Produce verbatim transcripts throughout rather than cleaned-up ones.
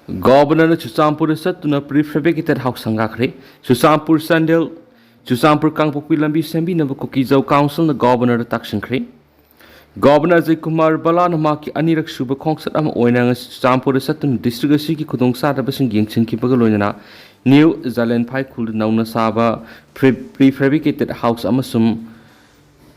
ꯒꯣꯚꯔꯅꯔꯅ ꯆꯨꯔꯆꯥꯟꯄꯨꯔꯗ ꯆꯠꯇꯨꯅ prefabricated house ꯁꯪꯒꯥꯈ꯭ꯔꯦ꯫ Churachandpur Chandel, Churachandpur ꯀꯥꯡꯄꯣꯛꯄꯤ ꯂꯝꯕꯤ ꯁꯦꯝꯕꯤꯅꯕ ꯀꯨꯀꯤꯖꯧ ꯀꯥꯎꯟꯁꯤꯜꯅ ꯒꯣꯚꯔꯅꯔꯗ ꯇꯛꯁꯤꯟꯈ꯭ꯔꯦ꯫ ꯒꯣꯚꯔꯅꯔ ꯑꯖꯌ ꯀꯨꯃꯥꯔ ꯕꯂꯥꯅ ꯃꯍꯥꯛꯀꯤ ꯑꯅꯤꯔꯛ ꯁꯨꯕ ꯈꯣꯡꯆꯠ ꯑꯃ ꯑꯣꯏꯅ ꯉꯁꯤ ꯆꯨꯔꯆꯥꯟꯄꯨꯔꯗ ꯆꯠꯇꯨꯅ district ꯑꯁꯤꯒꯤ ꯈꯨꯗꯣꯡꯆꯥꯗꯕꯁꯤꯡ ꯌꯦꯡꯁꯤꯟꯈꯤꯕꯒ ꯂꯣꯏꯅꯅ ꯅ꯭ꯌꯨ ꯖꯥꯂꯦꯟꯐꯥꯏ ꯈꯨꯜꯗ ꯅꯧꯅ ꯁꯥꯕ pre-, prefabricated house ꯑꯃꯁꯨꯡ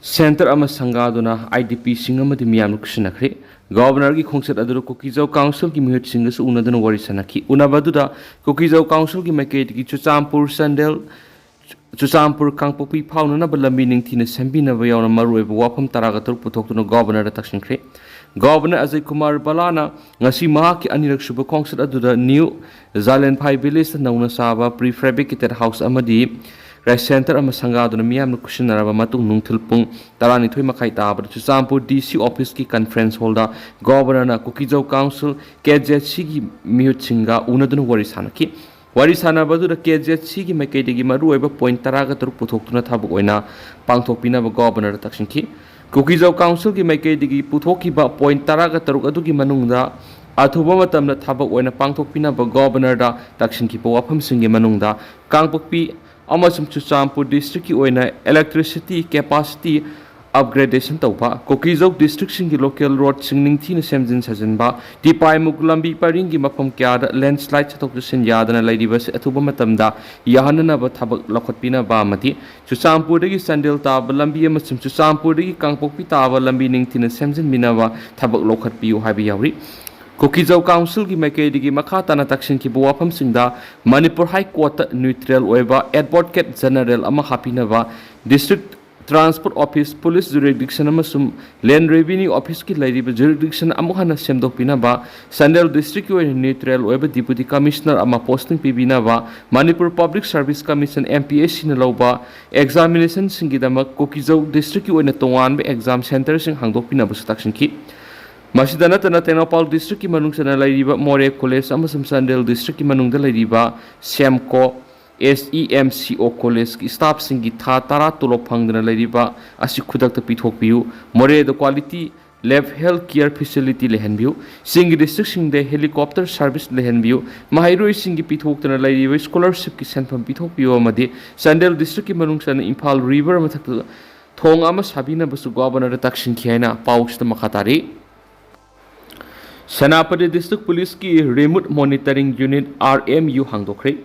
centre ꯑꯃ ꯁꯪꯒꯥꯗꯨꯅ IDPꯁꯤꯡ ꯑꯃꯗꯤ ꯃꯤꯌꯥꯝꯅ ꯈꯨꯠꯁꯤꯟꯅꯈ꯭ꯔꯦ꯫ ꯒꯣꯚꯔꯅꯔꯒꯤ ꯈꯣꯡꯆꯠ ꯑꯗꯨꯗ ꯀꯨꯀꯤꯖꯧ ꯀꯥꯎꯟꯁꯤꯜꯒꯤ ꯃꯤꯍꯨꯠꯁꯤꯡꯒꯁꯨ ꯎꯅꯗꯨꯅ ꯋꯥꯔꯤ ꯁꯥꯟꯅꯈꯤ꯫ ꯎꯅꯕ ꯑꯗꯨꯗ ꯀꯨꯀꯤꯖꯧ ꯀꯥꯎꯟꯁꯤꯜꯒꯤ ꯃꯥꯏꯀꯩꯗꯒꯤ ꯆꯨꯔꯆꯥꯟꯄꯨꯔ ꯆꯥꯟꯗꯦꯜ, ꯆꯨꯔꯆꯥꯟꯄꯨꯔ ꯀꯥꯡꯄꯣꯛꯄꯤ ꯐꯥꯎꯅꯅꯕ ꯂꯝꯕꯤ ꯅꯤꯡꯊꯤꯅ ꯁꯦꯝꯕꯤꯅꯕ ꯌꯥꯎꯅ ꯃꯔꯨꯑꯣꯏꯕ ꯋꯥꯐꯝ ꯇꯔꯥꯒ ꯇꯔꯨꯛ ꯄꯨꯊꯣꯛꯇꯨꯅ ꯒꯣꯚꯔꯅꯔꯗ ꯇꯛꯁꯤꯟꯈ꯭ꯔꯦ꯫ ꯒꯣꯚꯔꯅꯔ ꯑꯖꯌ ꯀꯨꯃꯥꯔ ꯕꯂꯥꯅ ꯉꯁꯤ ꯃꯍꯥꯛꯀꯤ ꯑꯅꯤꯔꯛ ꯁꯨꯕ ꯈꯣꯡꯆꯠ ꯑꯗꯨꯗ ꯅ꯭ꯌꯨ ꯖꯥꯂꯦꯟꯐꯥꯏ ꯚꯤꯂꯦꯖꯇ ꯅꯧꯅ ꯁꯥꯕ prefabricated house ꯑꯃꯗꯤ rest centre ꯑꯃ ꯁꯪꯒꯥꯗꯨꯅ ꯃꯤꯌꯥꯝꯅ ꯈꯨꯠꯁꯤꯟꯅꯔꯕ ꯃꯇꯨꯡ ꯅꯨꯡꯊꯤꯜ ꯄꯨꯡ ꯇꯔꯥꯅꯤꯊꯣꯏ ꯃꯈꯥꯏ ꯇꯥꯕꯗ ꯆꯨꯔꯆꯥꯟꯄꯨꯔ DC officeꯀꯤ conference hallꯗ ꯒꯣꯚꯔꯅꯔꯅ ꯀꯨꯀꯤꯖꯧ ꯀꯥꯎꯟꯁꯤꯜ, KZCꯒꯤ ꯃꯤꯍꯨꯠꯁꯤꯡꯒ ꯎꯅꯗꯨꯅ ꯋꯥꯔꯤ ꯁꯥꯟꯅꯈꯤ꯫ ꯋꯥꯔꯤ ꯁꯥꯟꯅꯕ ꯑꯗꯨꯗ KZCꯒꯤ ꯃꯥꯏꯀꯩꯗꯒꯤ ꯃꯔꯨꯑꯣꯏꯕ point ꯇꯔꯥꯒ ꯇꯔꯨꯛ ꯄꯨꯊꯣꯛꯇꯨꯅ ꯊꯕꯛ ꯑꯣꯏꯅ ꯄꯥꯡꯊꯣꯛꯄꯤꯅꯕ ꯒꯣꯚꯔꯅꯔꯗ ꯇꯛꯁꯤꯟꯈꯤ꯫ ꯀꯨꯀꯤꯖꯧ ꯀꯥꯎꯟꯁꯤꯜꯒꯤ ꯃꯥꯏꯀꯩꯗꯒꯤ ꯄꯨꯊꯣꯛꯈꯤꯕ point ꯇꯔꯥꯒ ꯇꯔꯨꯛ ꯑꯗꯨꯒꯤ ꯃꯅꯨꯡꯗ ꯑꯊꯨꯕ ꯃꯇꯝꯗ ꯊꯕꯛ ꯑꯣꯏꯅ ꯄꯥꯡꯊꯣꯛꯄꯤꯅꯕ ꯒꯣꯚꯔꯅꯔꯗ ꯇꯛꯁꯤꯟꯈꯤꯕ ꯋꯥꯐꯝꯁꯤꯡꯒꯤ ꯃꯅꯨꯡꯗ ꯀꯥꯡꯄꯣꯛꯄꯤ ꯑꯃꯁꯨꯡ ꯆꯨꯔꯆꯥꯟꯄꯨꯔ districtꯀꯤ ꯑꯣꯏꯅ electricity capacity upgradation ꯇꯧꯕ, ꯀꯨꯀꯤꯖꯧ districtꯁꯤꯡꯒꯤ local roadꯁꯤꯡ ꯅꯤꯡꯊꯤꯅ ꯁꯦꯝꯖꯤꯟ ꯁꯥꯖꯤꯟꯕ, ꯇꯤꯄꯥꯏꯃꯨꯛ ꯂꯝꯕꯤ ꯄꯔꯤꯡꯒꯤ ꯃꯐꯝ ꯀꯌꯥꯗ landslide ꯆꯠꯊꯣꯛ ꯆꯠꯁꯤꯟ ꯌꯥꯗꯅ ꯂꯩꯔꯤꯕ ꯑꯁꯤ ꯑꯊꯨꯕ ꯃꯇꯝꯗ ꯌꯥꯍꯟꯅꯅꯕ ꯊꯕꯛ ꯂꯧꯈꯠꯄꯤꯅꯕ ꯑꯃꯗꯤ ꯆꯨꯔꯆꯥꯟꯄꯨꯔꯗꯒꯤ ꯆꯥꯟꯗꯦꯜ ꯇꯥꯕ ꯂꯝꯕꯤ ꯑꯃꯁꯨꯡ ꯆꯨꯔꯆꯥꯟꯄꯨꯔꯗꯒꯤ ꯀꯥꯡꯄꯣꯛꯄꯤ ꯇꯥꯕ ꯂꯝꯕꯤ ꯅꯤꯡꯊꯤꯅ ꯁꯦꯝꯖꯤꯟꯕꯤꯅꯕ ꯊꯕꯛ ꯂꯧꯈꯠꯄꯤꯌꯨ ꯍꯥꯏꯕ ꯌꯥꯎꯔꯤ꯫ ꯀꯨꯀꯤꯖꯧ ꯀꯥꯎꯟꯁꯤꯜꯒꯤ ꯃꯥꯏꯀꯩꯗꯒꯤ ꯃꯈꯥ ꯇꯥꯅ ꯇꯛꯁꯤꯟꯈꯤꯕ ꯋꯥꯐꯝꯁꯤꯡꯗ ꯃꯅꯤꯄꯨꯔ ꯍꯥꯏ ꯀꯣꯔꯠꯇ neutral ꯑꯣꯏꯕ advocate general ꯑꯃ ꯍꯥꯞꯄꯤꯅꯕ, district transport office, police jurisdiction ꯑꯃꯁꯨꯡ land revenue officeꯀꯤ ꯂꯩꯔꯤꯕ jurisdiction ꯑꯃꯨꯛ ꯍꯟꯅ ꯁꯦꯝꯗꯣꯛꯄꯤꯅꯕ, ꯆꯥꯟꯗꯦꯜ districtꯀꯤ ꯑꯣꯏꯅ neutral ꯑꯣꯏꯕ deputy commissioner ꯑꯃ posting ꯄꯤꯕꯤꯅꯕ, Manipur Public Service Commission, MPSCꯅ ꯂꯧꯕ examinationꯁꯤꯡꯒꯤꯗꯃꯛ ꯀꯨꯀꯤꯖꯧ districtꯀꯤ ꯑꯣꯏꯅ ꯇꯣꯉꯥꯟꯕ exam centreꯁꯤꯡ ꯍꯥꯡꯗꯣꯛꯄꯤꯅꯕꯁꯨ ꯇꯛꯁꯤꯟꯈꯤ꯫ ꯃꯁꯤꯗ ꯅꯠꯇꯅ ꯇꯦꯡꯅꯧꯄꯥꯜ districtꯀꯤ ꯃꯅꯨꯡ ꯆꯟꯅ ꯂꯩꯔꯤꯕ ꯃꯣꯔꯦ college ꯑꯃꯁꯨꯡ ꯆꯥꯟꯗꯦꯜ districtꯀꯤ ꯃꯅꯨꯡꯗ ꯂꯩꯔꯤꯕ ꯁꯦꯝꯀꯣ, SEMCO collegeꯀꯤ staffꯁꯤꯡꯒꯤ ꯊꯥ ꯇꯔꯥ ꯇꯣꯂꯣꯞ ꯐꯪꯗꯅ ꯂꯩꯔꯤꯕ ꯑꯁꯤ ꯈꯨꯗꯛꯇ ꯄꯤꯊꯣꯛꯄꯤꯌꯨ꯫ ꯃꯣꯔꯦꯗ quality ꯂꯦꯞ ꯍꯦꯜꯊ ꯀꯤꯌꯔ ꯐꯦꯁꯤꯂꯤꯇꯤ ꯂꯩꯍꯟꯕꯤꯌꯨ꯫ ꯆꯤꯡꯒꯤ ꯗꯤꯁꯇ꯭ꯔꯤꯛꯁꯤꯡꯗ ꯍꯦꯂꯤꯀꯣꯞꯇꯔ ꯁꯥꯔꯚꯤꯁ ꯂꯩꯍꯟꯕꯤꯌꯨ꯫ ꯃꯍꯩꯔꯣꯏꯁꯤꯡꯒꯤ ꯄꯤꯊꯣꯛꯇꯅ ꯂꯩꯔꯤꯕ ꯁ꯭ꯀꯣꯂꯔꯁꯤꯞꯀꯤ ꯁꯦꯟꯐꯝ ꯄꯤꯊꯣꯛꯄꯤꯌꯨ ꯑꯃꯗꯤ ꯆꯥꯟꯗꯦꯜ ꯗꯤꯁꯇ꯭ꯔꯤꯛꯀꯤ ꯃꯅꯨꯡ ꯆꯟꯅ ꯏꯝꯐꯥꯜ ꯔꯤꯚꯔ ꯃꯊꯛꯇ ꯊꯣꯡ ꯑꯃ ꯁꯥꯕꯤꯅꯕꯁꯨ ꯒꯣꯚꯔꯅꯔꯗ ꯇꯛꯁꯤꯟꯈꯤ ꯍꯥꯏꯅ ꯄꯥꯎꯁꯤꯗ ꯃꯈꯥ ꯇꯥꯔꯤ꯫ ꯁꯦꯅꯥꯄꯇꯤ ꯗꯤꯁꯇ꯭ꯔꯤꯛ ꯄꯨꯂꯤꯁꯀꯤ ꯔꯤꯃꯣꯠ ꯃꯣꯅꯤꯇꯔꯤꯡ ꯌꯨꯅꯤꯠ, RMU, ꯍꯥꯡꯗꯣꯛꯈ꯭ꯔꯦ꯫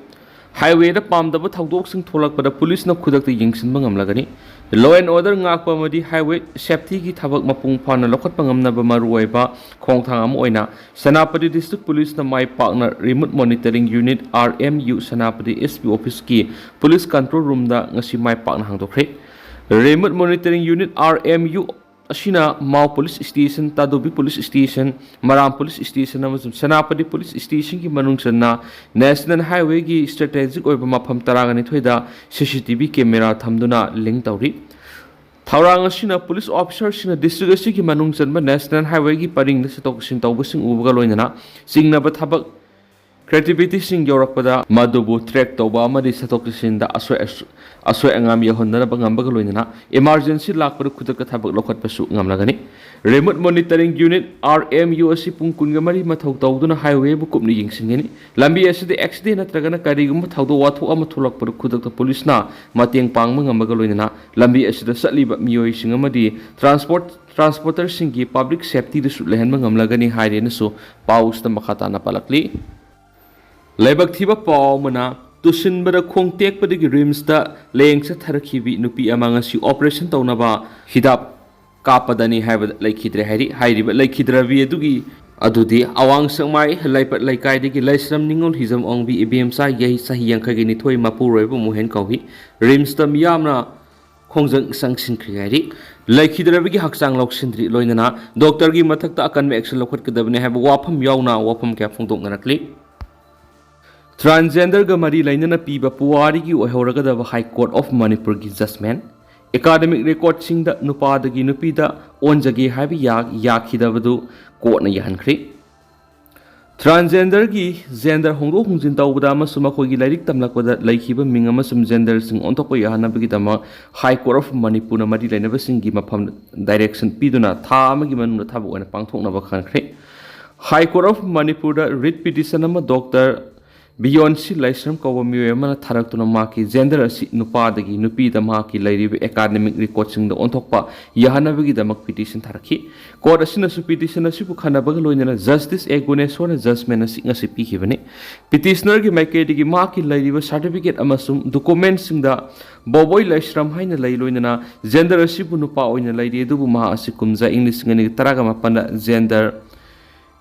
ꯍꯥꯏꯋꯦꯗ ꯄꯥꯝꯗꯕ ꯊꯧꯗꯣꯛꯁꯤꯡ ꯊꯣꯛꯂꯛꯄꯗ ꯄꯨꯂꯤꯁꯅ ꯈꯨꯗꯛꯇ ꯌꯦꯡꯁꯤꯟꯕ ꯉꯝꯂꯒꯅꯤ꯫ Law and order ꯉꯥꯛꯄ ꯑꯃꯗꯤ ꯍꯥꯏꯋꯦ ꯁꯦꯐꯇꯤꯒꯤ ꯊꯕꯛ ꯃꯄꯨꯡ ꯐꯥꯅ ꯂꯧꯈꯠꯄ ꯉꯝꯅꯕ ꯃꯔꯨꯑꯣꯏꯕ ꯈꯣꯡꯊꯥꯡ ꯑꯃ ꯑꯣꯏꯅ ꯁꯦꯅꯥꯄꯇꯤ ꯗꯤꯁꯇ꯭ꯔꯤꯛ ꯄꯨꯂꯤꯁꯅ ꯃꯥꯏ ꯄꯥꯛꯅ remote monitoring unit, RMU, Senapati SP ꯑꯣꯐꯤꯁꯀꯤ ꯄꯨꯂꯤꯁ ꯀꯟꯇ꯭ꯔꯣꯜ ꯔꯨꯝꯗ ꯉꯁꯤ ꯃꯥꯏ ꯄꯥꯛꯅ ꯍꯥꯡꯗꯣꯛꯈ꯭ꯔꯦ꯫ ꯔꯤꯃꯣꯠ ꯃꯣꯅꯤꯇꯔꯤꯡ ꯌꯨꯅꯤꯠ, RMU, ꯑꯁꯤꯅ Mao police station, Tadubi police station, Maram police station ꯑꯃꯁꯨꯡ ꯁꯦꯅꯥꯄꯇꯤ ꯄꯨꯂꯤꯁ ꯁ꯭ꯇꯦꯁꯟꯒꯤ ꯃꯅꯨꯡ ꯆꯟꯅ ꯅꯦꯁꯅꯦꯜ ꯍꯥꯏꯋꯦꯒꯤ ꯁ꯭ꯇ꯭ꯔꯦꯇꯦꯖꯤꯛ ꯑꯣꯏꯕ ꯃꯐꯝ ꯇꯔꯥꯒ ꯅꯤꯊꯣꯏꯗ CCTV ꯀꯦꯃꯦꯔꯥ ꯊꯝꯗꯨꯅ ꯂꯤꯡ ꯇꯧꯔꯤ꯫ ꯊꯧꯔꯥꯡ ꯑꯁꯤꯅ ꯄꯨꯂꯤꯁ ꯑꯣꯐꯤꯁꯥꯔꯁꯤꯡꯅ ꯗꯤꯁꯇ꯭ꯔꯤꯛ ꯑꯁꯤꯒꯤ ꯃꯅꯨꯡ ꯆꯟꯕ ꯅꯦꯁꯅꯦꯜ ꯍꯥꯏꯋꯦꯒꯤ ꯄꯔꯤꯡꯗ ꯆꯠꯊꯣꯛ ꯆꯠꯁꯤꯟ ꯇꯧꯕꯁꯤꯡ ꯎꯕꯒ ꯂꯣꯏꯅꯅ ꯆꯤꯡꯅꯕ ꯊꯕꯛ ꯀ꯭ꯔꯤꯌꯦꯇꯤꯚꯤꯇꯤꯁꯤꯡ ꯌꯧꯔꯛꯄꯗ ꯃꯗꯨꯕꯨ ꯇ꯭ꯔꯦꯛ ꯇꯧꯕ ꯑꯃꯗꯤ ꯆꯠꯊꯣꯛ ꯆꯠꯁꯤꯟꯗ ꯑꯁꯣꯏ ꯑꯁ-, ꯑꯁꯣꯏ ꯑꯉꯥꯝ ꯌꯧꯍꯟꯗꯅꯕ ꯉꯝꯕꯒ ꯂꯣꯏꯅꯅ ꯏꯃꯥꯔꯖꯦꯟꯁꯤ ꯂꯥꯛꯄꯗ ꯈꯨꯗꯛꯇ ꯊꯕꯛ ꯂꯧꯈꯠꯄꯁꯨ ꯉꯝꯂꯒꯅꯤ꯫ ꯔꯤꯃꯣꯠ ꯃꯣꯅꯤꯇꯔꯤꯡ ꯌꯨꯅꯤꯠ, RMU, ꯑꯁꯤ ꯄꯨꯡ ꯀꯨꯟꯒ ꯃꯔꯤ ꯃꯊꯧ ꯇꯧꯗꯨꯅ ꯍꯥꯏꯋꯦꯕꯨ ꯀꯨꯞꯅ ꯌꯦꯡꯁꯤꯟꯒꯅꯤ꯫ ꯂꯝꯕꯤ ꯑꯁꯤꯗ ꯑꯦꯛꯁꯤꯗꯦꯟ ꯅꯠꯇ꯭ꯔꯒꯅ ꯀꯔꯤꯒꯨꯝꯕ ꯊꯧꯗꯣꯛ ꯋꯥꯊꯣꯛ ꯑꯃ ꯊꯣꯛꯂꯛꯄꯗ ꯈꯨꯗꯛꯇ ꯄꯨꯂꯤꯁꯅ ꯃꯇꯦꯡ ꯄꯥꯡꯕ ꯉꯝꯕꯒ ꯂꯣꯏꯅꯅ ꯂꯝꯕꯤ ꯑꯁꯤꯗ ꯆꯠꯂꯤꯕ ꯃꯤꯑꯣꯏꯁꯤꯡ ꯑꯃꯗꯤ ꯇ꯭ꯔꯥꯟꯁꯄꯣꯔꯠ, ꯇ꯭ꯔꯥꯟꯁꯄꯣꯔꯇꯔꯁꯤꯡꯒꯤ ꯄꯕ꯭ꯂꯤꯛ ꯁꯦꯐꯇꯤꯗꯁꯨ ꯂꯩꯍꯟꯕ ꯉꯝꯂꯒꯅꯤ ꯍꯥꯏꯔꯦꯅꯁꯨ ꯄꯥꯎꯁꯤꯗ ꯃꯈꯥ ꯇꯥꯅ ꯄꯜꯂꯛꯂꯤ꯫ ꯂꯥꯏꯕꯛ ꯊꯤꯕ ꯄꯥꯎ ꯑꯃꯅ, ꯇꯨꯁꯤꯟꯕꯗ ꯈꯣꯡ ꯇꯦꯛꯄꯗꯒꯤ ꯔꯤꯝꯁꯇ ꯂꯦꯡ ꯆꯠꯊꯔꯛꯈꯤꯕꯤ ꯅꯨꯄꯤ ꯑꯃ ꯉꯁꯤ ꯑꯣꯄꯔꯦꯁꯟ ꯇꯧꯅꯕ ꯍꯤꯗꯥꯛ ꯀꯥꯞꯄꯗꯅꯤ ꯍꯥꯏꯕꯗ ꯂꯩꯈꯤꯗ꯭ꯔꯦ ꯍꯥꯏꯔꯤ꯫ ꯍꯥꯏꯔꯤꯕ ꯂꯩꯈꯤꯗ꯭ꯔꯕꯤ ꯑꯗꯨꯒꯤ ꯑꯗꯨꯗꯤ ꯑꯋꯥꯡ ꯁꯦꯛꯃꯥꯏ ꯂꯥꯏꯄꯠ ꯂꯩꯀꯥꯏꯗꯒꯤ ꯂꯩꯁ꯭ꯔꯝ ꯅꯤꯉꯣꯜ ꯍꯤꯖꯝ ꯑꯣꯡꯕꯤ ꯏꯕꯦꯝꯆꯥ ꯌꯩ ꯆꯍꯤ ꯌꯥꯡꯈꯩꯒꯤ ꯅꯤꯊꯣꯏ ꯃꯄꯨꯔꯣꯏꯕ ꯃꯣꯍꯦꯟ ꯀꯧꯏ꯫ ꯔꯤꯝꯁꯇ ꯃꯤꯌꯥꯝꯅ ꯈꯣꯡꯖꯪ ꯆꯪꯁꯤꯟꯈ꯭ꯔꯦ ꯍꯥꯏꯔꯤ꯫ ꯂꯩꯈꯤꯗ꯭ꯔꯕꯤꯒꯤ ꯍꯛꯆꯥꯡ ꯂꯧꯁꯤꯟꯗ꯭ꯔꯤ ꯂꯣꯏꯅꯅ ꯗꯣꯛꯇꯔꯒꯤ ꯃꯊꯛꯇ ꯑꯀꯟꯕ ꯑꯦꯛꯁꯟ ꯂꯧꯈꯠꯀꯗꯕꯅꯤ ꯍꯥꯏꯕ ꯋꯥꯐꯝ ꯌꯥꯎꯅ ꯋꯥꯐꯝ ꯀꯌꯥ ꯐꯣꯡꯗꯣꯛꯅꯔꯛꯂꯤ꯫ ꯇ꯭ꯔꯥꯟꯁꯖꯦꯟꯗꯔꯒ ꯃꯔꯤ ꯂꯩꯅꯅ ꯄꯤꯕ ꯄꯨꯋꯥꯔꯤꯒꯤ ꯑꯣꯏꯍꯧꯔꯒꯗꯕ High Court of ꯃꯅꯤꯄꯨꯔꯒꯤ ꯖꯁꯃꯦꯟ, ꯑꯦꯀꯥꯗꯃꯤꯛ ꯔꯦꯀꯣꯔꯗꯁꯤꯡꯗ ꯅꯨꯄꯥꯗꯒꯤ ꯅꯨꯄꯤꯗ ꯑꯣꯟꯖꯒꯦ ꯍꯥꯏꯕ ꯌꯥ-, ꯌꯥꯈꯤꯗꯕꯗꯨ ꯀꯣꯔꯠꯅ ꯌꯥꯍꯟꯈ꯭ꯔꯤ꯫ ꯇ꯭ꯔꯥꯟꯁꯖꯦꯟꯗꯔꯒꯤ ꯖꯦꯟꯗꯔ ꯍꯣꯡꯗꯣꯛ ꯍꯣꯡꯖꯤꯟ ꯇꯧꯕꯗ ꯑꯃꯁꯨꯡ ꯃꯈꯣꯏꯒꯤ ꯂꯥꯏꯔꯤꯛ ꯇꯝꯂꯛꯄꯗ ꯂꯩꯈꯤꯕ ꯃꯤꯡ ꯑꯃꯁꯨꯡ ꯖꯦꯟꯗꯔꯁꯤꯡ ꯑꯣꯟꯊꯣꯛꯄ ꯌꯥꯍꯟꯅꯕꯒꯤꯗꯃꯛ ꯍꯥꯏ ꯀꯣꯔꯠ ꯑꯣꯐ ꯃꯅꯤꯄꯨꯔꯅ ꯃꯔꯤ ꯂꯩꯅꯕꯁꯤꯡꯒꯤ ꯃꯐꯝ ꯗꯥꯏꯔꯦꯛꯁꯟ ꯄꯤꯗꯨꯅ ꯊꯥ ꯑꯃꯒꯤ ꯃꯅꯨꯡꯗ ꯊꯕꯛ ꯑꯣꯏꯅ ꯄꯥꯡꯊꯣꯛꯅꯕ ꯈꯪꯈ꯭ꯔꯦ꯫ ꯍꯥꯏ ꯀꯣꯔꯠ ꯑꯣꯐ ꯃꯅꯤꯄꯨꯔꯗ ꯔꯤꯠ ꯄꯤꯇꯤꯁꯟ ꯑꯃ ꯗꯣꯛꯇꯔ ꯕꯤꯌꯣꯟꯁꯤ ꯂꯥꯏꯁ꯭ꯔꯝ ꯀꯧꯕ ꯃꯤꯑꯣꯏ ꯑꯃꯅ ꯊꯥꯔꯛꯇꯨꯅ ꯃꯍꯥꯛꯀꯤ ꯖꯦꯟꯗꯔ ꯑꯁꯤ ꯅꯨꯄꯥꯗꯒꯤ ꯅꯨꯄꯤꯗ ꯃꯍꯥꯛꯀꯤ ꯂꯩꯔꯤꯕ ꯑꯦꯀꯥꯗꯃꯤꯛ ꯔꯦꯀꯣꯔꯗꯁꯤꯡꯗ ꯑꯣꯟꯊꯣꯛꯄ ꯌꯥꯍꯟꯅꯕꯒꯤꯗꯃꯛ ꯄꯤꯇꯤꯁꯟ ꯊꯥꯔꯛꯈꯤ꯫ ꯀꯣꯔꯠ ꯑꯁꯤꯅꯁꯨ ꯄꯤꯇꯤꯁꯟ ꯑꯁꯤꯕꯨ ꯈꯟꯅꯕꯒ ꯂꯣꯏꯅꯅ ꯖꯁꯇꯤꯁ ꯑꯦ ꯒꯨꯅꯦꯁꯣꯔꯅ ꯖꯖꯃꯦꯟ ꯑꯁꯤ ꯉꯁꯤ ꯄꯤꯈꯤꯕꯅꯤ꯫ ꯄꯤꯇꯤꯁꯅꯔꯒꯤ ꯃꯥꯏꯀꯩꯗꯒꯤ ꯃꯍꯥꯛꯀꯤ ꯂꯩꯔꯤꯕ ꯁꯥꯔꯇꯤꯐꯤꯀꯦꯠ ꯑꯃꯁꯨꯡ ꯗꯣꯀꯨꯃꯦꯟꯠꯁꯤꯡꯗ ꯕꯣꯕꯣꯏ ꯂꯥꯏꯁ꯭ꯔꯝ ꯍꯥꯏꯅ ꯂꯩ, ꯂꯣꯏꯅꯅ ꯖꯦꯟꯗꯔ ꯑꯁꯤꯕꯨ ꯅꯨꯄꯥ ꯑꯣꯏꯅ ꯂꯩꯔꯤ, ꯑꯗꯨꯕꯨ ꯃꯍꯥꯛ ꯑꯁꯤ ꯀꯨꯝꯖꯥ ꯏꯪ ꯂꯤꯁꯤꯡ ꯑꯅꯤꯒ ꯇꯔꯥꯒ ꯃꯥꯄꯟꯗ ꯖꯦꯟꯗꯔ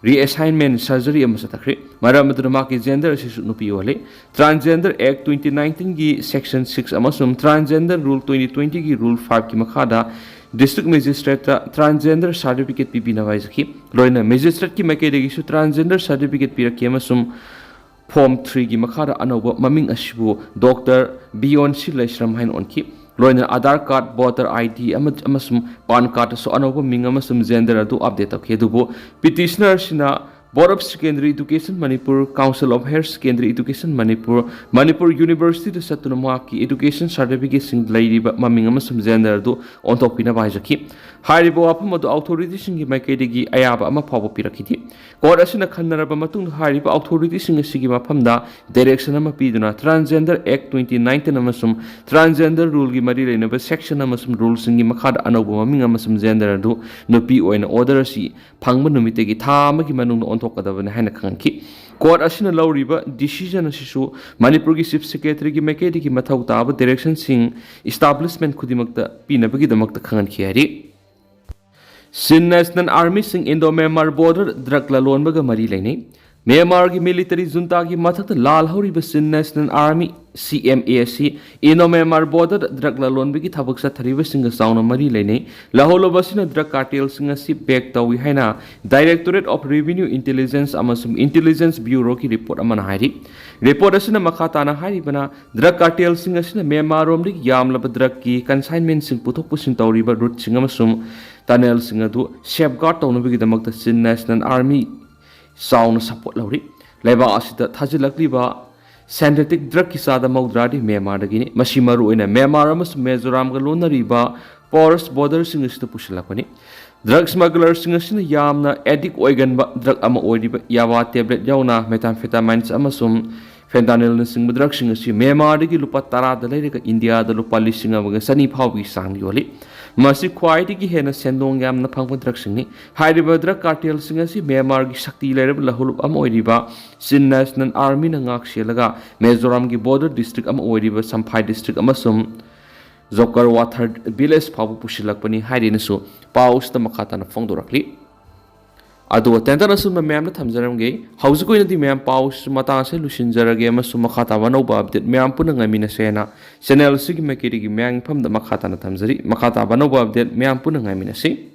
ꯔꯤꯑꯦꯁꯥꯏꯟꯃꯦꯟ ꯁꯔꯖꯔꯤ ꯑꯃ ꯆꯠꯊꯈ꯭ꯔꯦ꯫ ꯃꯔꯝ ꯑꯗꯨꯅ ꯃꯍꯥꯛꯀꯤ ꯖꯦꯟꯗꯔ ꯑꯁꯤꯁꯨ ꯅꯨꯄꯤ ꯑꯣꯜꯂꯤ꯫ ꯇ꯭ꯔꯥꯟꯁꯖꯦꯟꯗꯔ ꯑꯦꯛ ꯇ꯭ꯋꯦꯟꯇꯤ ꯅꯥꯏꯟꯇꯤꯟꯒꯤ ꯁꯦꯛꯁꯟ ꯁꯤꯛꯁ ꯑꯃꯁꯨꯡ ꯇ꯭ꯔꯥꯟꯁꯖꯦꯟꯗꯔ ꯔꯨꯜ ꯇ꯭ꯋꯦꯟꯇꯤ ꯇ꯭ꯋꯦꯟꯇꯤꯒꯤ ꯔꯨꯜ ꯐꯥꯏꯚꯀꯤ ꯃꯈꯥꯗ ꯗꯤꯁꯇ꯭ꯔꯤꯛ ꯃꯦꯖꯤꯁꯇ꯭ꯔꯦꯠꯇ ꯇ꯭ꯔꯥꯟꯁꯖꯦꯟꯗꯔ ꯁꯥꯔꯇꯤꯐꯤꯀꯦꯠ ꯄꯤꯕꯤꯅꯕ ꯍꯥꯏꯖꯈꯤ꯫ ꯂꯣꯏꯅꯅ ꯃꯦꯖꯤꯁꯇ꯭ꯔꯦꯠꯀꯤ ꯃꯥꯏꯀꯩꯗꯒꯤꯁꯨ ꯇ꯭ꯔꯥꯟꯁꯖꯦꯟꯗꯔ ꯁꯥꯔꯇꯤꯐꯤꯀꯦꯠ ꯄꯤꯔꯛꯈꯤ ꯑꯃꯁꯨꯡ ꯐꯣꯔꯝ ꯊ꯭ꯔꯤꯒꯤ ꯃꯈꯥꯗ ꯑꯅꯧꯕ ꯃꯃꯤꯡ ꯑꯁꯤꯕꯨ ꯗꯣꯛꯇꯔ ꯕꯤꯌꯣꯟꯁꯤ ꯂꯩꯁ꯭ꯔꯝ ꯍꯥꯏꯅ ꯑꯣꯟꯈꯤ꯫ ꯂꯣꯏꯅꯅ Aadhaar card, voter I D ꯑꯃ-, ꯑꯃꯁꯨꯡ ꯄꯥꯟ ꯀꯥꯔꯗꯇꯁꯨ ꯑꯅꯧꯕ ꯃꯤꯡ ꯑꯃꯁꯨꯡ ꯖꯦꯟꯗꯔ ꯑꯗꯨ ꯑꯞꯗꯦꯠ ꯇꯧꯈꯤ꯫ ꯑꯗꯨꯕꯨ ꯄꯤꯇꯤꯁꯅꯔꯁꯤꯅ Board of Secondary Education Manipur, Council of Higher Secondary Education Manipur, Manipur ꯌꯨꯅꯤꯚꯔꯁꯤꯇꯤꯗ ꯆꯠꯇꯨꯅ ꯃꯍꯥꯛꯀꯤ ꯑꯦꯗꯨꯀꯦꯁꯟ ꯁꯥꯔꯇꯤꯐꯤꯀꯦꯠꯁꯤꯡꯗ ꯂꯩꯔꯤꯕ ꯃꯃꯤꯡ ꯑꯃꯁꯨꯡ ꯖꯦꯟꯗꯔ ꯑꯗꯨ ꯑꯣꯟꯊꯣꯛꯄꯤꯅꯕ ꯍꯥꯏꯖꯈꯤ꯫ ꯍꯥꯏꯔꯤꯕ ꯋꯥꯐꯝ ꯑꯗꯨ ꯑꯣꯊꯣꯔꯤꯇꯤꯁꯤꯡꯒꯤ ꯃꯥꯏꯀꯩꯗꯒꯤ ꯑꯌꯥꯕ ꯑꯃ ꯐꯥꯎꯕ ꯄꯤꯔꯛꯈꯤꯗꯦ꯫ ꯀꯣꯔꯠ ꯑꯁꯤꯅ ꯈꯟꯅꯔꯕ ꯃꯇꯨꯡꯗ ꯍꯥꯏꯔꯤꯕ ꯑꯣꯊꯣꯔꯤꯇꯤꯁꯤꯡ ꯑꯁꯤꯒꯤ ꯃꯐꯝꯗ ꯗꯥꯏꯔꯦꯛꯁꯟ ꯑꯃ ꯄꯤꯗꯨꯅ ꯇ꯭ꯔꯥꯟꯁꯖꯦꯟꯗꯔ ꯑꯦꯛ ꯇ꯭ꯋꯦꯟꯇꯤ ꯅꯥꯏꯟꯇꯤꯟ ꯑꯃꯁꯨꯡ ꯇ꯭ꯔꯥꯟꯁꯖꯦꯟꯗꯔ ꯔꯨꯜꯒꯤ ꯃꯔꯤ ꯂꯩꯅꯕ ꯁꯦꯛꯁꯟ ꯑꯃꯁꯨꯡ ꯔꯨꯜꯁꯤꯡꯒꯤ ꯃꯈꯥꯗ ꯑꯅꯧꯕ ꯃꯃꯤꯡ ꯑꯃꯁꯨꯡ ꯖꯦꯟꯗꯔ ꯑꯗꯨ ꯅꯨꯄꯤ ꯑꯣꯏꯅ ꯑꯣꯔꯗꯔ ꯑꯁꯤ ꯐꯪꯕ ꯅꯨꯃꯤꯠꯇꯒꯤ ꯊꯥ ꯑꯃꯒꯤ ꯃꯅꯨꯡꯗ ꯑꯣꯟꯊꯣꯛꯀꯗꯕꯅꯤ ꯍꯥꯏꯅ ꯈꯪꯍꯟꯈꯤ꯫ ꯀꯣꯔꯠ ꯑꯁꯤꯅ ꯂꯧꯔꯤꯕ ꯗꯤꯁꯤꯖꯟ ꯑꯁꯤꯁꯨ ꯃꯅꯤꯄꯨꯔꯒꯤ ꯆꯤꯐ ꯁꯦꯀ꯭ꯔꯦꯇꯔꯤꯒꯤ ꯃꯥꯏꯀꯩꯗꯒꯤ ꯃꯊꯧ ꯇꯥꯕ ꯗꯥꯏꯔꯦꯛꯁꯟꯁꯤꯡ ꯏꯁꯇꯥꯕ꯭ꯂꯤꯁꯃꯦꯟ ꯈꯨꯗꯤꯡꯃꯛꯇ ꯄꯤꯅꯕꯒꯤꯗꯃꯛꯇ ꯈꯪꯍꯟꯈꯤ ꯍꯥꯏꯔꯤ꯫ ꯆꯤꯟ ꯅꯦꯁꯅꯦꯜ ꯑꯥꯔꯃꯤꯁꯤꯡ ꯏꯟꯗꯣ ꯃ꯭ꯌꯥꯟꯃꯥꯔ ꯕꯣꯔꯗꯔ ꯗ꯭ꯔꯒ ꯂꯂꯣꯟꯕꯒ ꯃꯔꯤ ꯂꯩꯅꯩ꯫ ꯃ꯭ꯌꯥꯟꯃꯥꯔꯒꯤ ꯃꯤꯂꯤꯇꯔꯤ ꯖꯨꯟꯇꯥꯒꯤ ꯃꯊꯛꯇ ꯂꯥꯜꯍꯧꯔꯤꯕ Chin national army, C M A, ꯑꯁꯤ ꯏꯟꯗꯣ ꯃ꯭ꯌꯥꯟꯃꯥꯔ ꯕꯣꯔꯗꯔ ꯗ꯭ꯔꯒ ꯂꯂꯣꯟꯕꯒꯤ ꯊꯕꯛ ꯆꯠꯊꯔꯤꯕꯁꯤꯡꯒ ꯆꯥꯎꯅ ꯃꯔꯤ ꯂꯩꯅꯩ꯫ ꯂꯥꯍꯧꯂꯕ ꯑꯁꯤꯅ ꯗ꯭ꯔꯒ ꯀꯥꯔꯇꯦꯜꯁꯤꯡ ꯑꯁꯤ ꯕꯦꯛ ꯇꯧꯏ ꯍꯥꯏꯅ Directorate of Revenue Intelligence ꯑꯃꯁꯨꯡ ꯏꯟꯇꯦꯂꯤꯖꯦꯟꯁ ꯕ꯭ꯌꯨꯔꯣꯒꯤ ꯔꯤꯄꯣꯔꯠ ꯑꯃꯅ ꯍꯥꯏꯔꯤ꯫ ꯔꯤꯄꯣꯔꯠ ꯑꯁꯤꯅ ꯃꯈꯥ ꯇꯥꯅ ꯍꯥꯏꯔꯤꯕꯅ, ꯗ꯭ꯔꯒ ꯀꯥꯔꯇꯦꯜꯁꯤꯡ ꯑꯁꯤꯅ ꯃ꯭ꯌꯥꯟꯃꯥꯔꯔꯣꯝꯗꯒꯤ ꯌꯥꯝꯂꯕ ꯗ꯭ꯔꯒꯀꯤ ꯀꯟꯁꯥꯏꯟꯃꯦꯟꯁꯤꯡ ꯄꯨꯊꯣꯛ ꯄꯨꯁꯤꯟ ꯇꯧꯔꯤꯕ ꯔꯨꯠꯁꯤꯡ ꯑꯃꯁꯨꯡ ꯇꯅꯦꯜꯁꯤꯡ ꯑꯗꯨ ꯁꯦꯐꯒꯥꯔꯗ ꯇꯧꯅꯕꯒꯤꯗꯃꯛꯇ ꯆꯤꯟ ꯅꯦꯁꯅꯦꯜ ꯑꯥꯔꯃꯤ, ꯆꯥꯎꯅ ꯁꯄꯣꯔꯠ ꯂꯧꯔꯤ꯫ ꯂꯩꯕꯥꯛ ꯑꯁꯤꯗ ꯊꯥꯖꯤꯜꯂꯛꯂꯤꯕ ꯁꯦꯟꯊꯦꯇꯤꯛ ꯗ꯭ꯔꯒꯀꯤ ꯆꯥꯗ ꯃꯧꯗ꯭ꯔꯥꯗꯤ ꯃ꯭ꯌꯥꯟꯃꯥꯔꯗꯒꯤꯅꯤ꯫ ꯃꯁꯤ ꯃꯔꯨꯑꯣꯏꯅ ꯃ꯭ꯌꯥꯟꯃꯥꯔ ꯑꯃꯁꯨꯡ ꯃꯤꯖꯣꯔꯥꯝꯒ ꯂꯣꯟꯅꯔꯤꯕ ꯄꯣꯔꯁ ꯕꯣꯔꯗꯔꯁꯤꯡ ꯑꯁꯤꯗ ꯄꯨꯁꯤꯜꯂꯛꯄꯅꯤ꯫ ꯗ꯭ꯔꯒ ꯁ꯭ꯃꯒꯂꯔꯁꯤꯡ ꯑꯁꯤꯅ ꯌꯥꯝꯅ ꯑꯦꯗꯤꯛ ꯑꯣꯏꯒꯟꯕ ꯗ꯭ꯔꯒ ꯑꯃ ꯑꯣꯏꯔꯤꯕ ꯌꯥꯕꯥ ꯇꯦꯕ꯭ꯂꯦꯠ ꯌꯥꯎꯅ ꯃꯦꯊꯥꯝꯐꯦꯇꯥꯃꯥꯏꯟꯁ ꯑꯃꯁꯨꯡ ꯐꯦꯟꯇꯥꯅꯤꯜꯅꯆꯤꯡꯕ ꯗ꯭ꯔꯒꯁꯤꯡ ꯑꯁꯤ ꯃ꯭ꯌꯥꯟꯃꯥꯔꯗꯒꯤ ꯂꯨꯄꯥ ꯇꯔꯥꯗ ꯂꯩꯔꯒ ꯏꯟꯗꯤꯌꯥꯗ ꯂꯨꯄꯥ ꯂꯤꯁꯤꯡ ꯑꯃꯒ ꯆꯅꯤ ꯐꯥꯎꯕꯒꯤ ꯆꯥꯡ ꯌꯣꯜꯂꯤ꯫ ꯃꯁꯤ ꯈ꯭ꯋꯥꯏꯗꯒꯤ ꯍꯦꯟꯅ ꯁꯦꯟꯗꯣꯡ ꯌꯥꯝꯅ ꯐꯪꯕ ꯗ꯭ꯔꯒꯁꯤꯡꯅꯤ꯫ ꯍꯥꯏꯔꯤꯕ ꯗ꯭ꯔꯒ ꯀꯥꯔꯇꯦꯜꯁꯤꯡ ꯑꯁꯤ ꯃ꯭ꯌꯥꯟꯃꯥꯔꯒꯤ ꯁꯛꯇꯤ ꯂꯩꯔꯕ ꯂꯍꯨꯂꯨꯞ ꯑꯃ ꯑꯣꯏꯔꯤꯕ ꯆꯤꯟ ꯅꯦꯁꯅꯦꯜ ꯑꯥꯔꯃꯤꯅ ꯉꯥꯛ ꯁꯦꯜꯂꯒ ꯃꯤꯖꯣꯔꯥꯝꯒꯤ ꯕꯣꯔꯗꯔ ꯗꯤꯁꯇ꯭ꯔꯤꯛ ꯑꯃ ꯑꯣꯏꯔꯤꯕ ꯁꯝꯐꯥꯏ ꯗꯤꯁꯇ꯭ꯔꯤꯛ ꯑꯃꯁꯨꯡ ꯖꯣꯀꯔ ꯋꯥꯊꯔ ꯚꯤꯂꯦꯖ ꯐꯥꯎꯕ ꯄꯨꯁꯤꯜꯂꯛꯄꯅꯤ ꯍꯥꯏꯔꯤꯅꯁꯨ ꯄꯥꯎꯁꯤꯗ ꯃꯈꯥ ꯇꯥꯅ ꯐꯣꯡꯗꯣꯔꯛꯂꯤ꯫ ꯑꯗꯨꯒ ꯇꯦꯟꯇꯟ ꯑꯁꯨꯝꯅ ꯃꯌꯥꯝꯗ ꯊꯝꯖꯔꯝꯒꯦ꯫ ꯍꯧꯖꯤꯛꯀꯤ ꯑꯣꯏꯅꯗꯤ ꯃꯌꯥꯝ ꯄꯥꯎꯁꯤ ꯃꯇꯥꯡ ꯑꯁꯤꯗ ꯂꯣꯏꯁꯤꯟꯖꯔꯒꯦ ꯑꯃꯁꯨꯡ ꯃꯈꯥ ꯇꯥꯕ ꯑꯅꯧꯕ ꯑꯞꯗꯦꯠ ꯃꯌꯥꯝ ꯄꯨꯟꯅ ꯉꯥꯏꯃꯤꯟꯅꯁꯦ ꯍꯥꯏꯅ ꯆꯦꯅꯦꯜ ꯑꯁꯤꯒꯤ ꯃꯥꯏꯀꯩꯗꯒꯤ ꯃꯌꯥꯝꯒꯤ ꯃꯐꯝꯗ ꯃꯈꯥ ꯇꯥꯅ ꯊꯝꯖꯔꯤ꯫ ꯃꯈꯥ ꯇꯥꯕ ꯑꯅꯧꯕ ꯑꯞꯗꯦꯠ ꯃꯌꯥꯝ ꯄꯨꯟꯅ ꯉꯥꯏꯃꯤꯟꯅꯁꯤ꯫